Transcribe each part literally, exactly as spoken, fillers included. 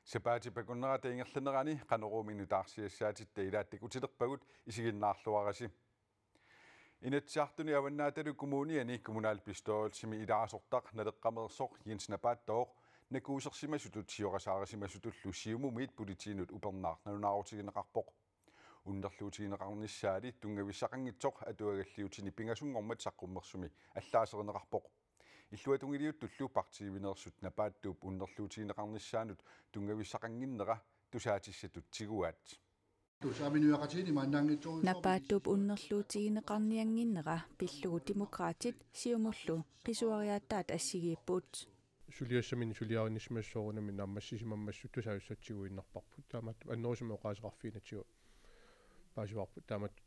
Sapaatip akunnerata ingerlanerani Qanoruumi nutaarsiassaatitta ilaattut utilerpagut, isiginnaarluarisi. Inatsisartuni Avannaata Kommuniani kommunalbestyrelsimi ilaasortaq Naleqqameersoq Jens Napaattooq nakuusersimasutut siorasaarisimasutullu Siumumiit politiinut upernaaq nalunaarutigineqarpoq. Unnerluutigineqarnissaali tunngavissaqanngitsoq atuagalliutini pingasunngormat saqqummersumi allaaserineqarpoq. Illuatungiliuttullu partiivineersut Napaattuup unnerluutigineqarnissaanut tunngavissaqannginnera tusaatissatut tiguaat. Tusaaminuiaqatigiinni maannaanngitsorujusoorput. Napaattuup unnerluutigineqarniannginnera pillugu Demokraatit Siumullu qisuariaataat assigiipput. Suliassaminnik suliarinissimasut soorunami naammassisimammassuk tusaassatut tiguinnarparput. Taamaattumik annerusumik oqaaseqarfiginatigut paasivarput, taamatut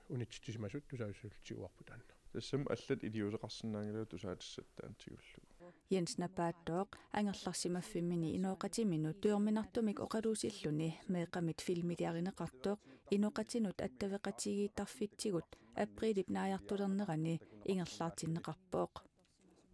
unitsitsisimasut tusaassatut tiguarput taanna. Tassami allat iliuuseqarsinnaanngilagut tusaatissatut taanna tigullugu. Jens Napaattooq angerlarsimaffimmini inooqatiminut tujorminartumik oqaluusilluni meeqqamit filmiliarineqartoq inoqatinut attaveqatigiittarfitsigut apriilip naajartulernerani ingerlaartinneqarpoq.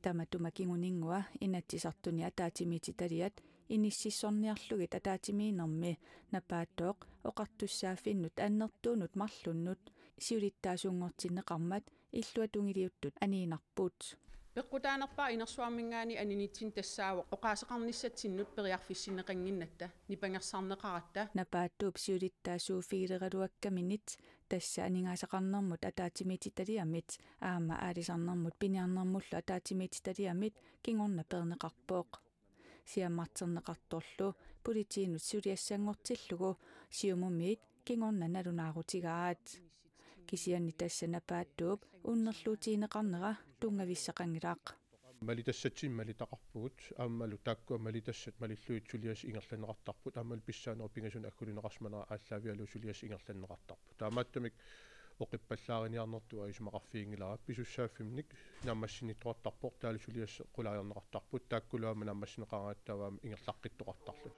Tamatuma kinguninngua Inatsisartuni ataatsimiititaliat inississorniarlugit ataatsimiinnermi Napaattooq oqartussaaffinnut annertuunut marlunnut siulittaasunngortinneqarmat illuatungiliuttut aniinnarput. Peqqutaanerpaaq inersuarminngaanniit aninitsinni tassaavoq oqaaseqarnissatsinnut periarfissinneqannginnatta nipangersarneqaratta. Napaattuup siulittaasuuffigileraluakkaminit, tassa aningaasaqarnermut ataatsimiititaliamit aamma aalisarnermut piniarnermullu ataatsimiititaliamit, kingorna peerneqarpoq. Siammarterneqartorlu politiinut suliassanngortillugu Siumumiit kingorna nalunaarutigaat. Kisianni tassa Napaattuup unnerluutigineqarnera tunngavissaqanngilaq. Malitassatsinnik malitaqarpugut, aammalu taakkua malitassat malillugit suliassat ingerlanneqartarput, aammalu pissaanerup pingasunik agguluneqarsimanera aallaavigalugu suliassat ingerlanneqartarput. Taamaattumik oqippallaariniarnertut isumaqarfiginngilara, pisussaaffimminnik naammassinnittoqartarpoq, taavalu suliassat qulaajarneqartarput, taakkulu aamma naammassineqaraangatta taava aamma ingerlaqqittoqartarluni.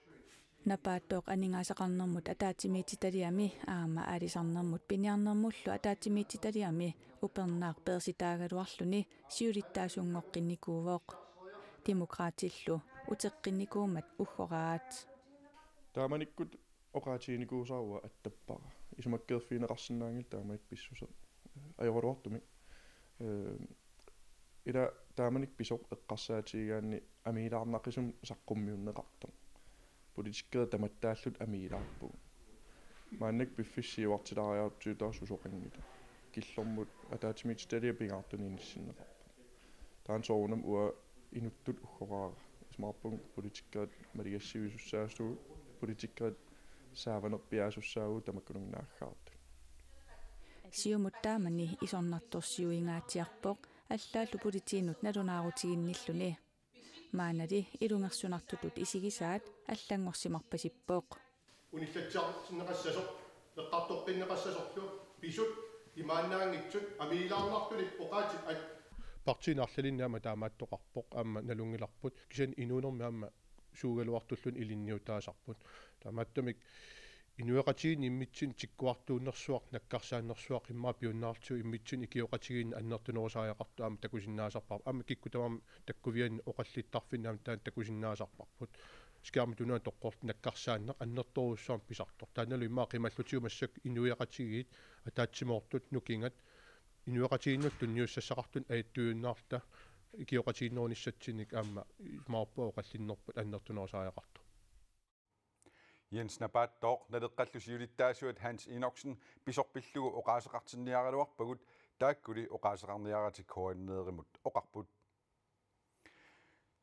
Napaattooq aningaasaqarnermut ataatsimiititaliami aamma aalisarnermut piniarnermullu ataatsimiititaliami upernaaq peersitaagaluarluni siulittaasunngoqqinnikuuvoq. Demokraatillu uteqqinnikuummat uggoraat. Taamanikkut oqaatiginikuusara uanga attappara. Isumakkeerfigineqarsinnaanngilaq taamanikkut pissuseq ajoraluartumik. Ee, ila taamanikkut pisoq eqqarsaatigigaanni amiilaarnaqisumik saqqummiunneqartoq. Politikkerit tamattaallutik amiilaarpugut. Maannakkut piffissaq siuartitariaartuutaa susoqanngilaq. Killormut ataatsimiititaliap pingaartumik inissinneqarpoq. Taanna soorunami uanga inuttut uggoraara. Isumaqarpunga politikkerit maligassiuisussaassaagut, politikkerit saavanerpiaasussaagut tamakkununnga naaggaartut. Siumut taamani isornartorsiuingaatsiarpoq allaallu politiinut nalunaarutiginnilluni. Maannali ilungersunartutut isigisaat allanngorsimarpasippoq. Unillatsiartinneqassasorlu eqqartortinneqassasorlu imaannaanngitsut amiilaarnartunik oqaatsit at- Partiinit arlalinnik aamma taamaattoqarpoq, aamma nalunngilarput, kisianni inuunermi aamma suugaluartulluni ilinniutaasarput. Taamaattumik inuiaqatigiinni immitsinnut tikkuartuunnersuaq, nakkarsaannersuaq immaqa piunnaartigu immitsinnut ikioqatigiinneq annertunerusariaqartoq aamma takusinnaasarparput. Aamma kikkut tamarmik takkuvianni oqallittarfinni aamma taanna takusinnaasarparput. Skærmip tunuani toqqorlugu nakkarsaanneq annertoorujussuarmik pisartoq. Taannalu immaqa qimallutigu massakkut inuiaqatigiit ataatsimoortut nukingat inuiaqatigiinnut tunniussassaqartut ajattuujunnaarluta ikioqatigiinnerunissatsinnik aamma isumaqarpunga oqallinnerput annertunerusariaqartoq. Jens Napaattooq Naleqqallu siulittaasuat Hans Enoksen pisoq pillugu oqaaseqartinniaraluarpagut, taakkuli oqaaseqarniaratik K N R-imut oqarput.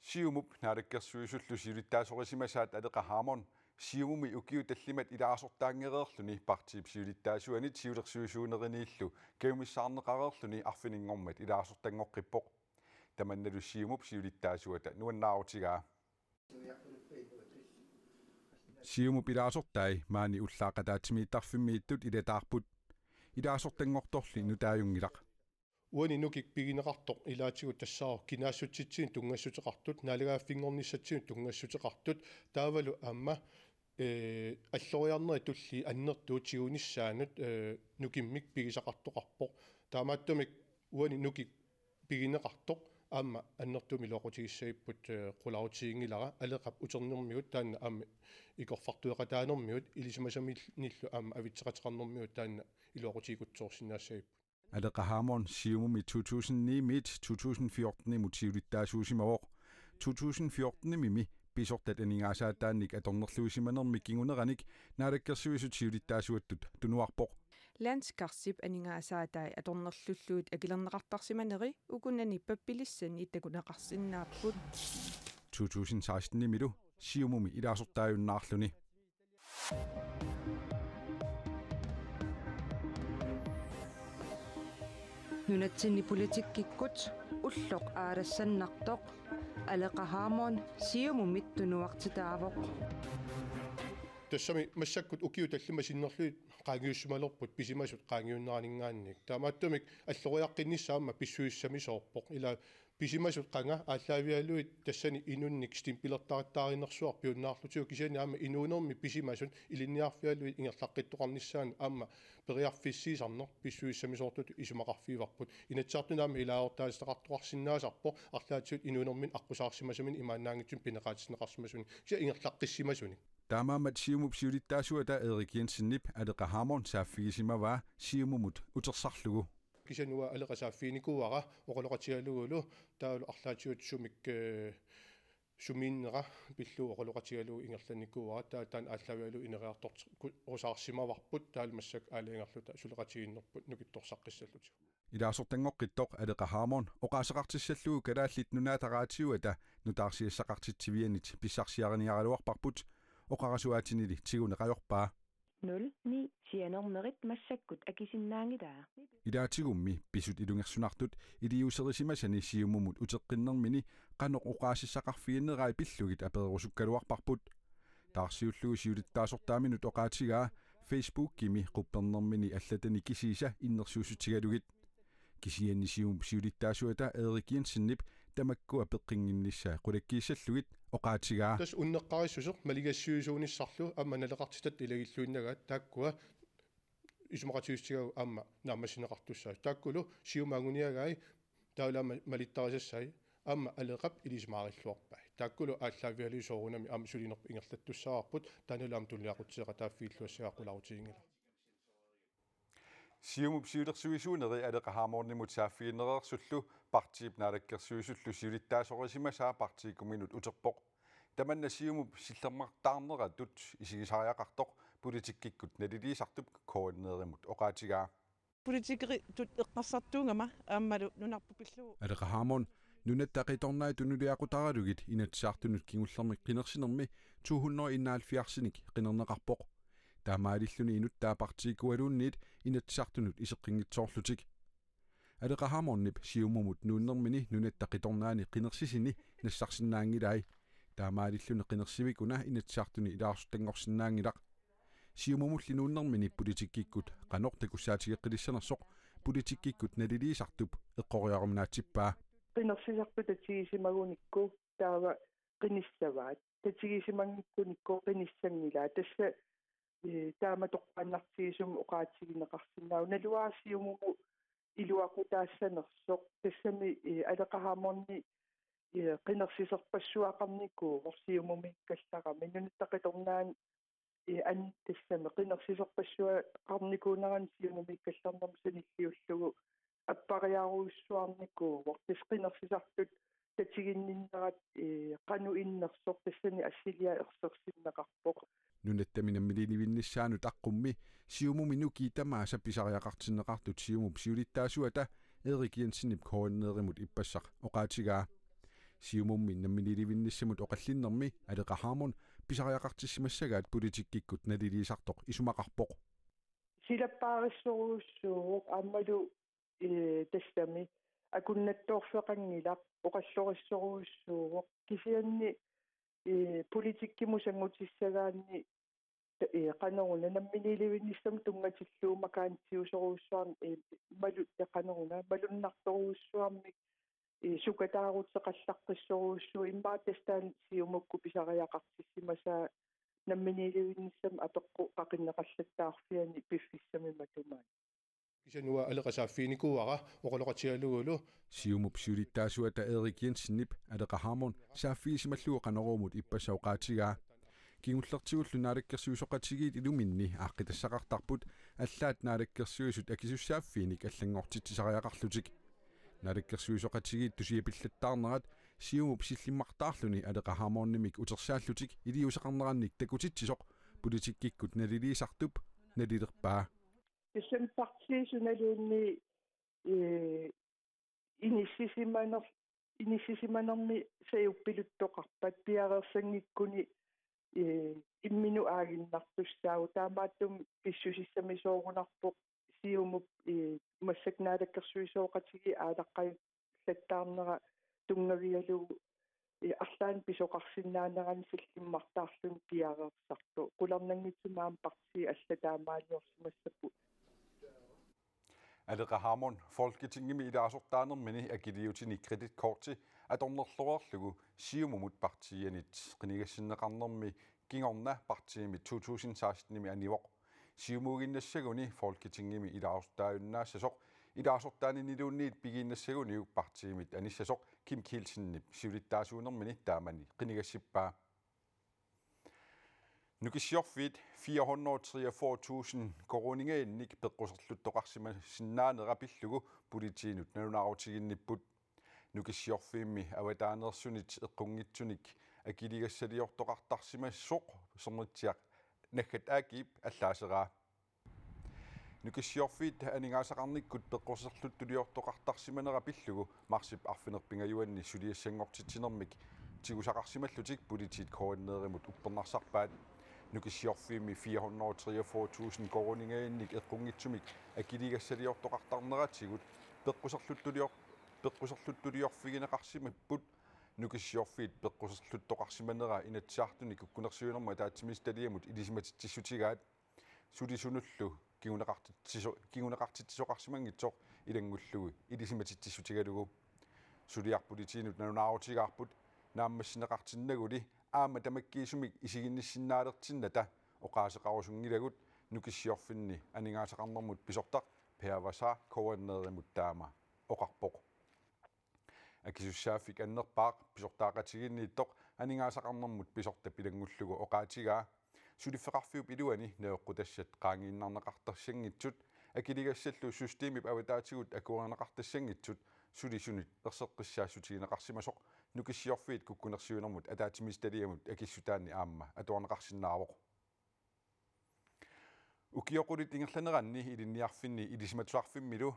Siumup naalakkersuisullu siulittaasorisimasaat Aleqa Hammond Siumumi ukiut tallimat ilaasortaanngereerluni partiip siulittaasuanit siulersuisuuneriniillu kajumissaarneqareerluni arfininngormat ilaasortanngoqqippoq. Tamannalu Siumup siulittaasuata nuannaarutigaa. Siumup ilaasortai maani ullaaq ataatsimiittarfimmiittut ilataarput. Ilaasortanngortorli nutaajunngilaq. Uani nukik pigineqartoq ilaatigut tassaavoq kinaassutsitsinnut tunngassuteqartut, naalagaaffinngornissatsinnut tunngassuteqartut, taavalu aamma, ee, alloriarnerit tulliit annertuut tigunissaannut, ee, nukimmik pigisaqartoqarpoq. Taamaattumik uani nukik pigineqartoq Aamma annertuumik iluaqutigissagipput, eh, qularutiginngilara, Aleqap uternermigut taanna aamma ikorfartueqataanermigut ilisimasaminillu aamma avitseqateqarnermigut taanna iluaqutigikutsoorsinnaassagipput. Aleqa Hammond Siumumi to tusind ni-miit to tusind fjorten-imut siulittaasuusimavoq. To tusind fjorten-imi pisortat aningaasaataannik atornerluisimanermik kinguneranik Naalakkersuisut siulittaasuattut tunuarpoq. Landskartip aningaasaatai atornerlullugit akilerneqartarsimaneri ukunani pappilissani takuneqarsinnaapput. To tusind seksten-imilu Siumumi ilaasortaajunnaarluni. Nunatsinni politikkikkut ulloq aalassannartoq Aleqa Hammond Siumumit tunuartitaavoq. Tassami massakkut ukiut tallimat sinnerlugit qaangiussimalerput pisimasut qaangiunneraninngaanniit. Taamaattumik alloriaqqinnissaa aamma pissusissamisoorpoq. Ila pisimasut qanga aallaavigalugit tassani inunnik stempelertarittaarinersuaq piunnaarlutigu, kisianni aamma inuunermi pisimasut ilinniarfigalugit ingerlaqqittoqarnissaannut aamma periarfissiisarneq pissusissamisoortutut isumaqarfigivarput. Inatsisartuni aamma ilaasortaatitaqartoqarsinnaasarpoq arlaatigut inuunerminni aqqusaarsimasaminik imaannaanngitsumik pineqaatinneqarsimasunik, kisianni ingerlaqqissimasunik. Taamaammat Siumup siulittaasuata Erik Jensenip Aleqa Hammond saaffigisimavaa Siumumut utersarlugu. Kisianni uanga Aleqa saaffiginikuuara oqaloqatigalugulu, taavalu arlaatigut sumik, eh, sumiinnera pillugu oqaloqatigalugu ingerlannikuuara, taava taanna aallaavigalugu ineriartortikuusaarsimavarput, taavalu massakkut aalajangerluta suleqatigiinnerput nukittorsaqqissallutigu. Ilaasortanngoqqittoq Aleqa Hammond oqaaseqartissallugu Kalaallit Nunaata Raatiuata nutaarsiassaqartitsivianit pissarsiariniaraluarparput, oqarasuaatinili tiguneq ajorpaa. Nul ni sianernerit massakkut akisinnaanngilaa. Ilaatigummi pisut ilungersunartut iliuuserisimasani Siumumut uteqqinnermini qanoq oqaasissaqarfiginerai pillugit apererusukkaluarparput. Taarsiullugu siulittaasortaaminut oqaatigaa Facebookimi quppernermini allatani kisiisa innersuussutigalugit. Kisianni Siumup siulittaasuata Erik Jensenip tamakkua peqqinnginnissaa qulakkiissallugit oqaatigaa. Tassa unneqqarissuseq maligassiuisuunissarlu aamma naleqartitatta ilagilluinnagaat taakkua isumaqatigiissutigalugu aamma naammassineqartussaasoq. Taakkulu Siumup anguniagai taavalu aamma malittarisassai aamma Aleqap ilisimaarilluarpai. Taakkulu aallaavigalugit soorunami aamma sulinerput ingerlattussaavarput, taannalu aamma tunuliaqutigeeqataaffiilluassagaat qularutiginngilara. Siumup siulersuisuuneri Aleqa Hammondimut saaffiginereersullu partiip Naalakkersuisullu siulittaasorisimasaa partiikkuminut uterpoq. Tamanna Siumup sillermartaarneratut isigisariaqartoq politikkikkut naliliisartup K N R-imut oqaatigaa. Politikeritut eqqarsartuugama aammalu nunarput pillugu. Aleqa Hammond nunatta qitornai tunuliaqutaralugit Inatsisartunut kingullermik qinersinermi to hundrede enoghalvfjerdsinik qinerneqarpoq. Taamaalilluni inuttaa partiikkualuunniit Inatsisartunut iseqqinngitsoorlutik. Aleqa Hammondip Siumumut nuunnermini nunatta qitornaani qinersisini nassarsinnaanngilai. Taamaalilluni qinersivik una Inatsisartuni ilaasortanngorsinnaanngilaq. Siumumulli nuunnermini politikkikkut qanoq takussaatigeqqilissanersoq politikkikkut naliliisartup eqqoriaruminaatsippaa. Qinersisartut tatigisimagunikku taava qinissavaat. Tatigisimanngikkunikku qinissanngilaa. Tassa, eh, taama toqqaannartigisumik oqaatigineqarsinnaavoq. Naluara Siumumut iluaqutaassanersoq. Tassami, eh, Aleqa Hammondi, eh, qinersiserpassuaqarnikuuvoq Siumumiikkallarami. Nunatta qitornaani, eh, an-, tassami qinersiserpassuaqarnikuunerani Siumumiikkallarnermut sanilliullugu appariarujussuarnikuuvoq. Tassa qinersisartut tatiginninnerat, eh, qanoq innersoq tassani assiliaq ersersinneqarpoq. Nunattami namminiilivinnissaanut aqqummi Siumumi nukiit tamaasa pisariaqartinneqartut Siumup siulittaasuata Erik Jensenip K N R-imut ippassaq oqaatigaa. Siumummi namminiilivinnissamut oqallinnermi Aleqa Hammond pisariaqartissimassagaat politikkikkut naliliisartoq isumaqarpoq. Silappaarissorujussuuvoq aammalu, eh, tassami akunnattoorfeqanngilaq, oqallorissorujussuuvoq. Kisianni, eh, politikkimut sanngutissagaanni, eh, qanoruna namminiilivinnissamut tunngatillugu kaantiusorujussuarmik, eh, malu-, eh, qanoruna malunnartorujussuarmik, eh, sukataaruteqallaqqissorujussuuvoq, immaqa tassa taanna Siumukkut pisariaqartissimasaa namminiilivinnissamut apeqqut qaqinneqallattaarfiani piffissami matumaani. Kisianni uanga Aleqa saaffiginikuuara oqaloqatigalugulu. Siumup siulittaasuata Erik Jensenip Aleqa Hammond saaffigisimallugu Qanoruumut ippassaq oqaatigaa. Kingullertigullu naalakkersuisoqatigiit iluminni aaqqitassaqartarput allaat naalakkersuisut akisussaaffiinik allanngortitsisariaqarlutik. Naalakkersuisoqatigiit tusiapillattaarnerat Siumup sillimmartaarluni Aleqa Hammondimik utersaallutik iliuuseqarnerannik takutitsisoq politikkikkut naliliisartup nalilerpaa. Tassami partiit sunaluunniit, ee, inissisimaner-, inissisimanermi sajuppiluttoqarpat piareersanngikkuni, ee, imminut aaginnartussaagut. Taamaattumik pissusissamisoorunarpoq Siumup, ee, massakkut naalakkersuisooqatigiit aalaqqajallattaarnera tunngavigalugu, ee, arlaannik pisoqarsinnaanerani sillimmartaarluni piareersartoq. Qularnanngitsumik aamma partiit allat taamaaliorsimassapput. Aleqa Hammond Folketingimi ilaasortaanermini akiliutini kreditkorti atornerloreerlugu Siumumut partiianit qinigassinneqarnermi kingorna partiimi to tusind sekstenimi anivoq. Siumuuginnassaguni Folketingimi ilaasortaajunnaassasoq ilaasortaaniniluunniit pigiinnassaguniuk partiimit anissasoq Kim Kielsenip siulittaasuunermini taamani qinigassippaa. Nukissiorfiit fire hundrede og treogfyrre tusind koruuningajannik peqquserluttoqarsimasinnaanera pillugu politiinut nalunaarutiginnipput. Nukissiorfiimmi avataaneersunit eqqunngitsunik akiligassaliortoqartarsimasoq Sermitsiaq Naggat A G-p allaaseraa. Nukissiorfiit aningaasaqarnikkut peqquserluttuliortoqartarsimanera pillugu marsip arfineq-pingajuanni suliassanngortitsinermik tigusaqarsimallutik politiit K N R-imut uppernarsarpaat. Nukissiorfiimmi fire hundrede og treogfyrre tusind koruuningajannik eqqunngitsumik akiligassaliortoqartarneratigut peqquserluttulior-, peqquserluttuliorfigineqarsimapput. Nukissiorfiit peqquserluttoqarsimanera Inatsisartuni kukkunersiuinermut ataatsimiititaliamut ilisimatitsissutigaat. Sulisunullu kinguneqartitsiso-, kinguneqartitsisoqarsimanngitsoq ilanngullugu ilisimatitsissutigalugu. Suliaq politiinut nalunaarutigaarput naammassineqartinnaguli aamma tamakkiisumik isiginnissinnaalertinnata oqaaseqarusunngilagut Nukissiorfinni aningaasaqarnermut pisortaq Per Vassar K N R-imut taama oqarpoq. Akisussaaffik annerpaaq pisortaqatigiinniittoq aningaasaqarnermut pisortap ilanngullugu oqaatigaa suliffeqarfiup iluani najoqqutassat qaangiinnarneqartassanngitsut akiligassallu systemip avataatigut akuerineqartassanngitsut sulisunit erseqqissaassutigineqarsimasoq Nukissiorfiit kukkunersiuinermut ataatsimiititaliamut akissutaanni aamma atuarneqarsinnaavoq. Ukioq qulit ingerlaneranni ilinniarfinni Ilisimatusarfimmilu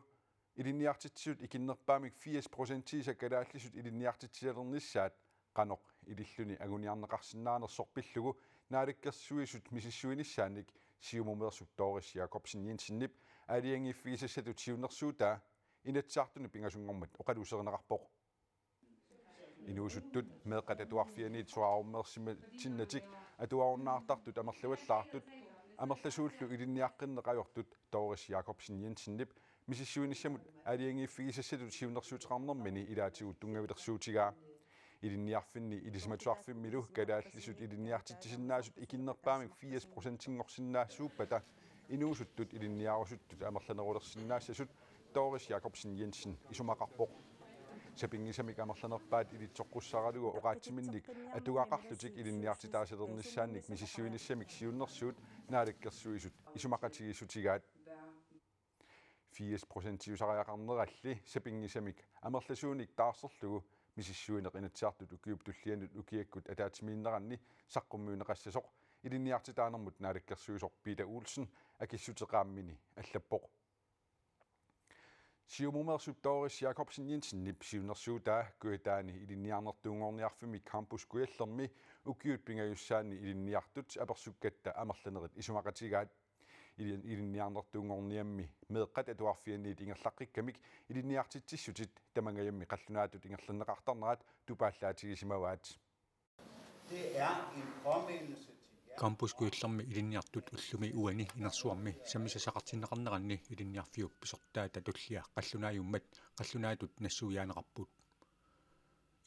ilinniartitsisut ikinnerpaamik firs procentiisa kalaallisut ilinniartitsisalernissaat qanoq ililluni anguniarneqarsinnaanersoq pillugu naalakkersuisut misissuinissaannik Siumumeersup Doris Jakobsen Jensenip aalajangiiffigisassatut siunnersuutaa Inatsisartuni pingasunngormat oqaluuserineqarpoq. Inuusuttut meeqqat atuarfianniit soraarummeersimatinnatik atuarunnaartartut amerlavallaartut amerlasuullu ilinniaqqinneq ajortut Doris Jakobsen Jensenip misissuinissamut aalajangiiffigisassatut siunnersuuteqarnermini ilaatigut tunngavilersuutigaa. Ilinniarfinni Ilisimatusarfimmilu kalaallisut ilinniartitsisinnaasut ikinnerpaamik firs procentinngorsinnaasuuppata inuusuttut ilinniarusuttut amerlanerulersinnaassasut Doris Jakobsen Jensen isumaqarpoq. Sapinngisamik amerlanerpaat ilitsoqqussaralugu oqaatsiminnik atugaqarlutik ilinniartitaasalernissaannik misissuinissamik siunnersuut Naalakkersuisut isumaqatigiissutigaat. Firs procentiusariaqarneralli sapinngisamik amerlasuunik taarserlugu misissuineq Inatsisartut ukiup tullianut ukiakkut ataatsimiinneranni saqqummiunneqassasoq ilinniartitaanermut naalakkersuisoq Peter Olsen akissuteqaammini allappoq. Siumumeersup Doris Jakobsen Jensenip siunnersuutaa Kujataani Ilinniarnertuunngorniarfimmi Campus Kujallermi ukiut pingajussaanni ilinniartut apersukkatta amerlanerit isumaqatigaat. Ilin-, Ilinniarnertuunngorniammi meeqqat atuarfianniit ingerlaqqikkamik ilinniartitsissutit tamangajammi qallunaatut ingerlanneqartarnerat tupaallaatigisimavat. Det er en påmindelse til jer. Campus Kujallermi ilinniartut ullumi uani inersuarmi sammisassaqartinneqarneranni ilinniarfiup pisortaata tullia qallunaajummat qallunaatut nassuiaaneqarput.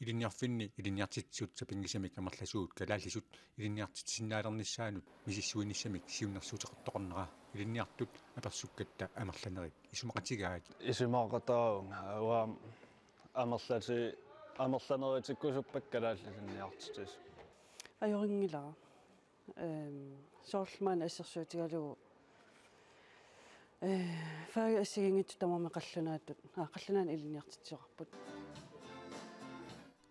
Ilinniarfinni ilinniartitsisut sapinngisamik amerlasuut kalaallisut ilinniartitsisinnaalernissaannut misissuinissamik siunnersuuteqartoqarnera Ilinniartut apersukkatta amerlanerit isumaqatigaat. Isumaqataavunga, uanga amerlati-, amerlanerutikkusuppakka kalaallit ilinniartitsisut. Ajorinngilara. Ehm, soorlu maanna assersuutigalugu, eh, fagit assigiinngitsut tamarmik qallunaatut, aa, qallunaanut ilinniartitsisoqarput.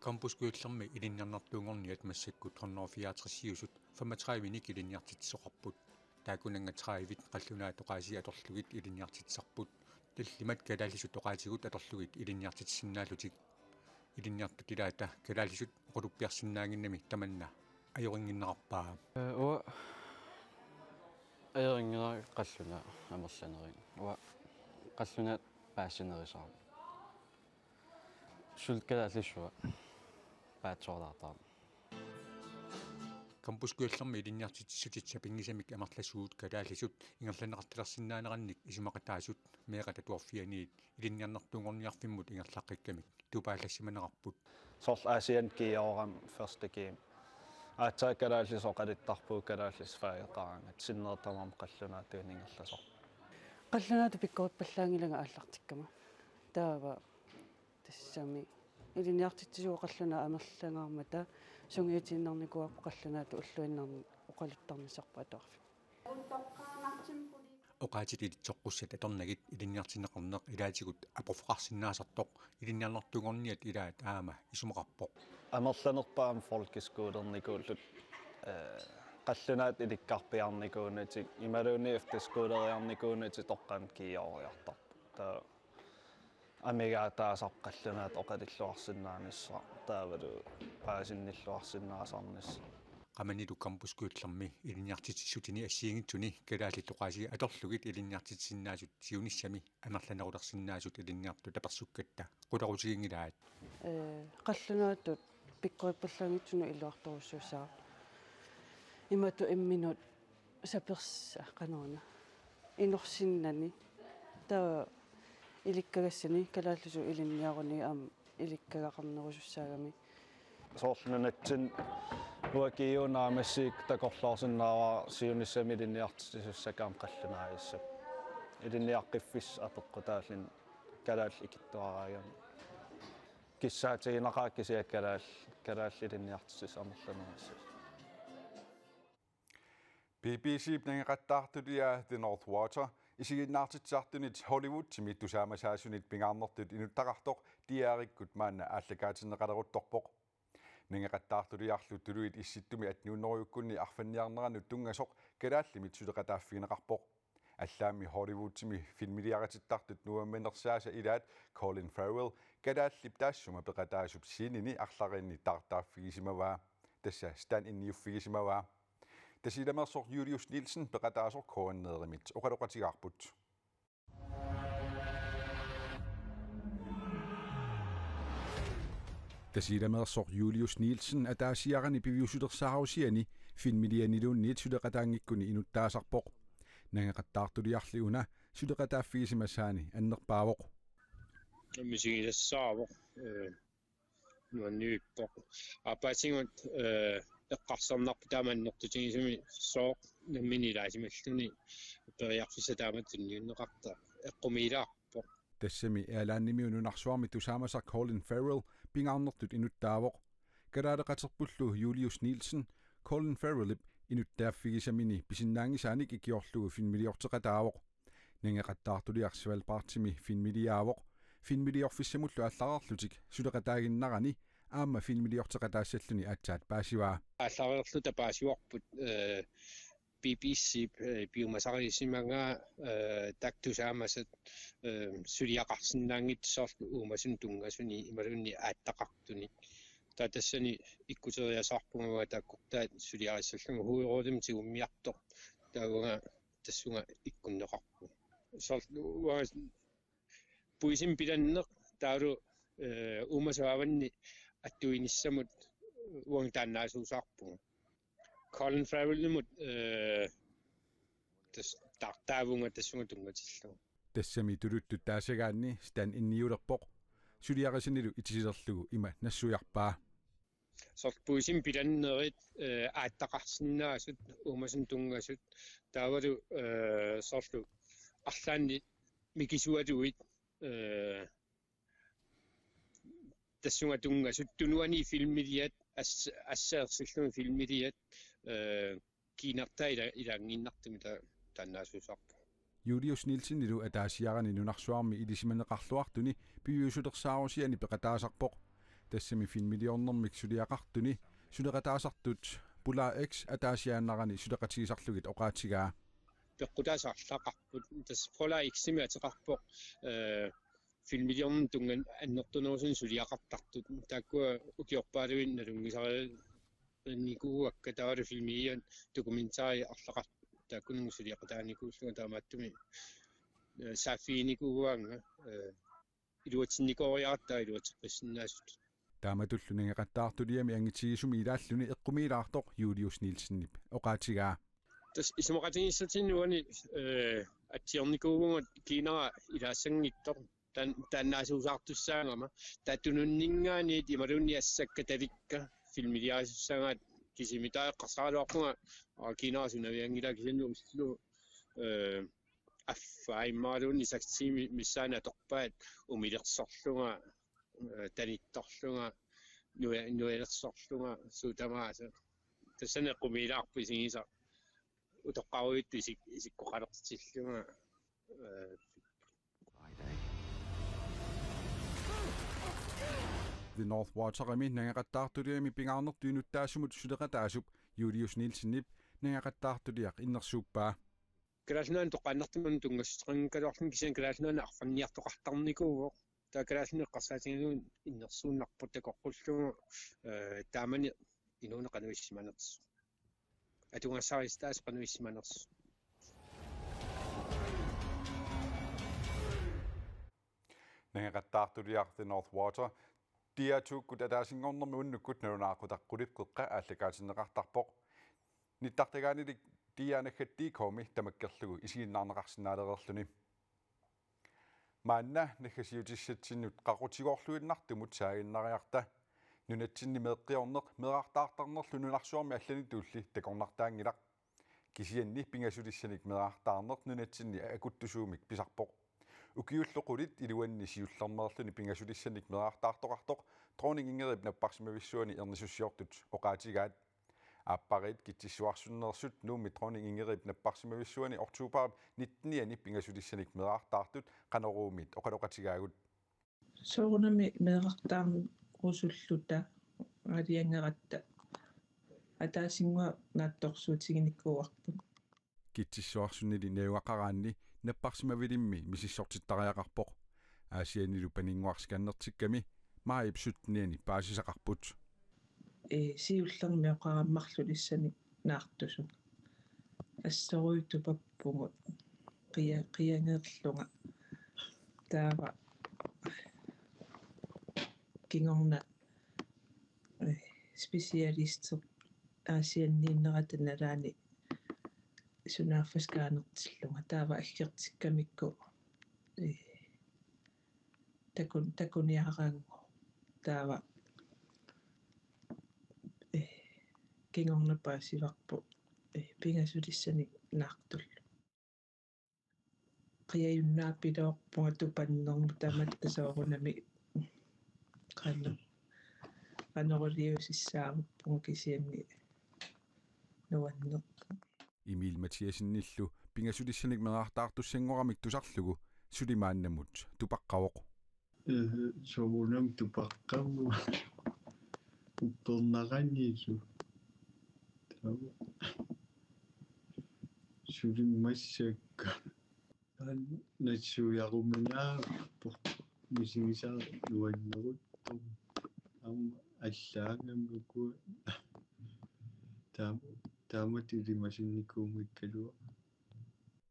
Campus Kujallermi ilinniarnartuunngorniat massakkut hundrede fireogtres-iusut femogtredive-nik ilinniartitsisoqarput. Taakkunannga tredive qallunaat oqaasii atorlugit ilinniartitsisarput. Tallimat kalaallisut oqaatigut atorlugit ilinniartitsisinnaallutik. Ilinniartut ilaata kalaallisut oqaluttuarsinnaannginnami tamanna ajorinnginnerarpaa. Ee, uanga ajorinngilanga qallunaat amerlanerit. Uanga qallunaat paasinerisarput. Suli kalaallisut paatsoorlaartarput. Campus Kujallermi ilinniartitsissutit sapinngisamik amerlasuut kalaallisut ingerlanneqartalersinnaanerannik isumaqataasut meeqqat atuarfianniit ilinniarnartuunngorniarfimmut ingerlaqqikkamik tupaallassimanerarput. Soorlu Aasianni kiiorama første G-mi aatsaat kalaallisut oqaluttarpugut kalaallisut fageqaraangatta, sinneri tamarmik qallunaatuinnaq ingerlasoq. Qallunaatut pikkorippallaanngilanga aallartikkama. Taava tassami ilinniartitsisugut qallunaat amerlangaarmata sungiutiinnarnikuuarput qallunaatut ulluinnarni oqaluttarnissarput atuarfik. Oqaatsit ilitsoqqussat atornagit ilinniartinneqarneq ilaatigut aporfeqarsinnaasartoq ilinniarnartuunngorniat ilaat aamma isumaqarpoq. Amerlanerpaamik folkeskolernikuullutik, ee, qallunaat ilikkarpiarnikuunatik imaluunniit efterskoleriarnikuunatik toqqaannaq kiioriartarput. Taava amigaataasarpoq qallunaatut oqalulluarsinnaanissaq taavalu paasinnilluarsinnaasarnissaq. Qamanilu Campus Kujallermi ilinniartitsissutini assigiinngitsuni kalaallit oqaasii atorlugit ilinniartitsisinnaasut siunissami amerlanerulersinnaasut ilinniartut apersukkatta qularutiginngilaat. Ee, qallunaatut pikkorippallaanngitsunut iluartorujussuussaaq. Imatut imminut sapersa qanoruna inorsinnani. Taava ilikkagassani kalaallisut ilinniaruni aamma ilikkagaqarnerusussaagami. Soorlu nunatsinni uagut naammassigaangatta takorloorsinnaavara siunissami ilinniartitsisussakka aamma qallunaajussuaq. Ilinniaqqiffissaq apeqqutaalluni kalaallit ikittuaraangamik. Kissaatiginaqaaq kisianni kalaal-, kalaallit ilinniartitsisut amerlanerussasut. B B C-p nangeqattaartulia The North Water isiginnaartitsisartunit Hollywoodimi tusaamasaasuni pingaarnertut inuttaqartoq D R-ikkut maanna aallakaatinneqaleruttorpoq. Nangeqattaartuliarlu tuluit Issittumi attenhundredeukkunni arfanniarneranut tunngasoq kalaallimit suleqataaffigineqarpoq. Allaammi Hollywoodimi filmiliaritittartut nuannersaasa ilaat Colin Farrell kalaallip taassuma peqataasup sceneni arlalinni taartaaffigisimavaa. Tassa stand-inniuffigisimavaa. Tasiilameersoq Julius Nielsen peqataasoq K N R-imit oqaloqatigaarput. Tasiilameersoq Julius Nielsen ataasiarani piviusulersaarusiani filmilianiluunniit suleqataanngikkuni inuttaasarpoq. Nangeqattaartuliarli una suleqataaffigisimasaani annerpaavoq. Misigilassaavoq, ee, nuanniippoq. Aappaatsigut, ee, eqqarsarnarpoq taama annertutigisumik sooq nammineq ilaasimalluni periarfissaq taamatut tunniunneqartoq eqqumiilaarpoq. Tassami Airlinemiut nunarsuarmi tusaamasaq Colin Farrell pingaarnertut inuttaavoq. Kalaaleqaterpullu Julius Nielsen Colin Farrellip inuttaaffigisamini pisinnaanngisaanik ikiorlugu filmiliorteqataavoq. Nangeqattaartuliaq Svalbardimi filmiliaavoq. Filmiliorfissamullu aallarlutik suleqataaginnarani aamma filmiliorteqataassalluni aatsaat paasivaa. Aallarluta paasivarput, ee, B B C, ee, piumasarisimagaa, ee, taakku tusaamasat, ee, suliaqarsinnaanngitsut soorlu uumasuni tunngasuni imaluunniit aattaqartuni. Taava tassani ikkuteriasaarpunga uanga taakkortaat suliarissallugu hovedrollemi tigummiartoq. Taava uanga tassunga ikkunneqarpunga. Soorlu uanga puisimi pilanneq taavalu, ee, uumasut avanni attuinissamut uanga taannaasuusaarpunga. Colin Farrellimut, ee, tas-, taartaavunga tassunga tunngatillugu. Tassami tuluttut taasagaanni stand-inniulerpoq. Suliarisanilu itisilerlugu ima nassuiarpaa. soorlu puisimi pilannerit, eh, aattaqarsinnaasut, uumasut tunngasut, taavalu, eh, soorlu arlaanni mikisualuit, eh, tassunga tunngasut, tunuani filmiliat, as-, assarsillumi filmiliat, eh, kiinartaa ila-, ilaangiinnartumik ta-, taannaassuusarpoq. Julius Nielsenilu ataasiarani nunarsuarmi ilisimaneqarluartuni piviusulersaarusianik peqataasarpoq. Tassami filmiliornermik suliaqartuni suleqataasartut Polar X ataasiaannarani suleqatigisarlugit oqaatigaa. Peqqutaasut arlaqarput. Tassa Polar X-imi ateqarpoq, eh, filmiliornermut tunnganik annertunerusunik suliaqartartut. Taakkua ukiorpaaluit nalunngisarnikuuakka, taavalu filmiliat dokumentarit arlaqartut. Taakkununnga suliaqataanikuullunga, taamaattumik, eh, saaffiginikuuaannga, eh, iluatsinnikooriaratta iluatseqqissinnaasut. Taamatullu nangeqattaartuliami angitigisumi ilaalluni eqqumiilaartoq Julius Nielsenip oqaatigaa. Tassa isumaqatigiissutinik uani, eh, atsiornikuuvunga kiinara ilaassanngitsoq. Taan-, taannaassuusartussaagama. Taava tununninngaanniit imaluunniit assakka talikka filmiliarisussagaat, kisimiittut eqqarsaraluarpunga, aa, kiinara sunavianngilaa, kisianni ullumi, eh, affaa imaluunniit seks tiimit missaanni atorpaat umilersorlunga, eh, tanittorlunga, nua-, nualersorlunga, suut tamaasa. Tassani eqqumiilaarpoq isigisaq. Utoqqarujuttut isik-, isikkoqalertillunga, eh, The North Waterimi nangeqattaartuliami pingaarnertut inuttaasumut suleqataasup Julius Nielsenip nangeqattaartuliaq innersuuppaa. Kalaallit Nunaanni toqqaannartumik tunngassuteqanngikkaluarluni, kisianni Kalaallit Nunaanni arfanniartoqartarnikuuvoq. Taava Kalaallit Nunaanni eqqarsaatigalugit innersuunnarpoq takoqqullugu, eh, taamani inuuneq qanoq ilissimanersoq. Atugassarisitaasa qanoq ilissimanersoq. Nangeqattaartuliaq The North Water D R to-kkut ataasinngornermi unnukkut nalunaaqutaq Qulip Qeqqa aallakaatinneqartarpoq. Nittartagaanilik D R naggat D K-mi tamakkerlugu isiginnaarneqarsinnaalereerluni. Maanna naggasiutissatsinnut qaqutigoorluinnartumut saaginnariarta. Nunatsinni meeqqiorneq meerartaartarnerlu nunarsuarmi allanitulli takornartaanngilaq. Kisianni pingasulissanik meerartaarneq nunatsinni akuttusuumik pisarpoq. Ukiullu qulit iluanni siullermeerluni pingasulissanik meerartaartoqartoq Dronning Ingridip napparsimavissuani ernisussiortut oqaatigaat. Aappariit Kitsissuarsunneersut Nuummi Dronning Ingridip napparsimavissuani oktobarip nittenianni pingasulissanik meerartaartut Qanoruumit oqaloqatigaagut. Soorunami meerartaarusulluta aalajangeeratta ataasinnguaq naatsorsuutiginikuuarput. Kitsissuarsunnili najugaqaraanni napparsimavilimmi misissortittariaqarpoq. Aasiannilu Paninnguaq scannertikkami maajip syttenianni paasisaqarput. Ee, siullermik oqarammarlulissanik naartusunga. Assorujuk tupappugut qia-, qiangerlunga. Taava kingorna, ee, specialisti Aasianniinnerata nalaani sunaaffa scannertillunga. Taava aggertikkamikku, ee, takun-, takuniaraannguaq. Taava, ee, kingorna paasivarput, ee, pingasulissanik naartullu. Qiajunnaapiloorpunga tupannermut tamatta soorunami qano-, qanoruliusussaavunga kisianni nuannerpoq. Emil Mathiassenillu pingasulissanik meerartaartussanngoramik tusarlugu suli maannamut tupaqqavoq. Ee, soorunami tupaqqavoq. Uppernaranilu. Taava suli massakkut. Taanna nassuiaruminaappoq misigisara nuanneruttorpoq. Aamma allaagami ukua. Taama, taamatut ilimasinnikuumikkaluarlunga.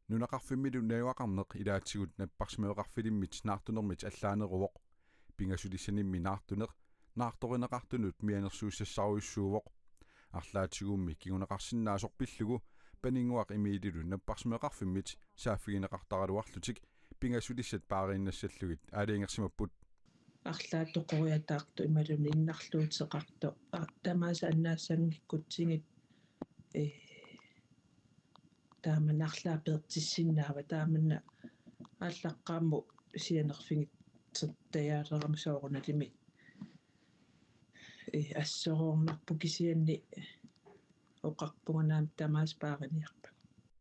Nunaqarfimmilu najugaqarneq ilaatigut napparsimmaveqarfilimmit naartunermit allaaneruvoq. Pingasulissanimmi naartuneq naartorineqartunut mianersuussassarujussuuvoq. Arlaatigummi kinguneqarsinnaasoq pillugu Paninnguaq Emililu napparsimmaveqarfimmit saaffigineqartaraluarlutik pingasulissat paariinnassallugit aalajangersimapput. arlaat toqoriataartoq imaluunniit innarluuteqartoq, a, tamaasa annaassanngikkutsigu, ee, taama arlaat peertissinnaavat, taamanna aallaqqaammut sianerfigitsertariaqarama soorunalimi, ee, assoroornarpoq, kisianni oqarpunga aamma tamaasa paariniarpagut.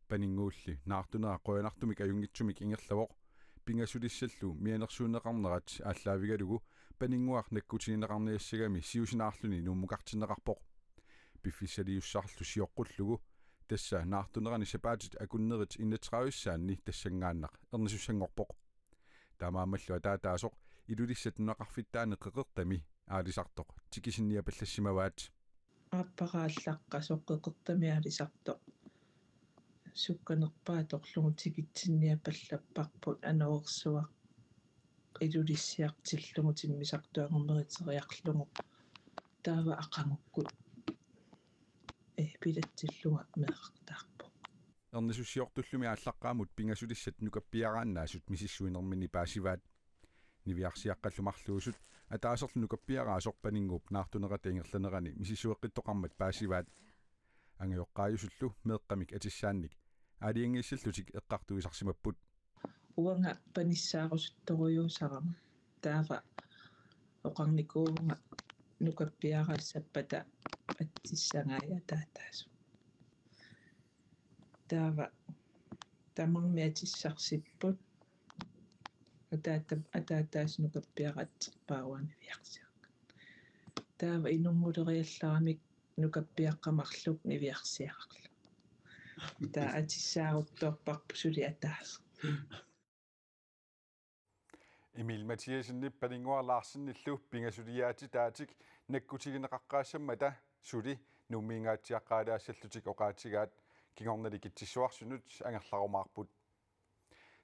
Paninnguulli naartunera qujanartumik ajunngitsumik ingerlavoq, pingasulissallu mianersuunneqarnerat aallaavigalugu Paninnguaq nakkutigineqarniassagami siusinaarluni Nuummukartinneqarpoq. Piffissaliussarlu sioqqullugu, tassa naartunerani sapaatit akunnerit enogtredive-ssaanni tassanngaannaq ernisussanngorpoq. Taamaammallu ataataasoq Ilulissat nunaqarfittaani qeqertami aalisartoq tikisinniapallassimavaat. Aappara aallaqqaasoq qeqertami aalisartoq sukkanerpaaq atorlugu tikitsinniapallapparput, anorersuaq Ilulissiartillugu timmisartoq angumeriteriarlugu, taava aqagukkut, ee, pilatsillunga meerartaarpoq. Ernisussiortullumi aallaqqaammut pingasulissat nukappiaraannaasut misissuinerminni paasivaat. Niviarsiaqqallu marluusut ataaserlu nukappiaraasoq Paninnguup naartunerata ingerlanerani misissueqqittoqarmat paasivaat. Angajoqqaajusullu meeqqamik atissaannik aalajangiissallutik eqqartuisarsimapput. Uanga panissaarusuttorujussuusarama, taava oqarnikuuvunga nukappiaraassappata atissagaat ataataasoq. Taava tamarmik atissarsipput. Ataata-, ataataasoq nukappiaraatserpaa, uanga niviarsiaqqat. Taava inummuleriallaramik nukappiaqqat marluk niviarsiararlugit. Taava atissaaruttorparput suli ataaseq. Emil Mathiassenip Paninnguaq Larsenillu pingasuliaatitaatik nakkutigineqaqqaassammata suli Nuummiingaatsiaqqaalaassallutik oqaatigaat, kingornali Kitsissuarsunut angerlarumaarput.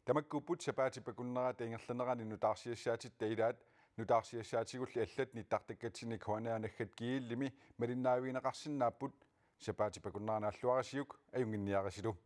Tamakkuupput sapaatip akunnerata ingerlanerani nutaarsiassaatitta ilaat, nutaarsiassaatigulli allat nittartakkatsinni K N R naggat gl-imi malinnaavigineqarsinnaapput. Sapaatip akunnerata naalluarisiuk ajunnginniarisilu.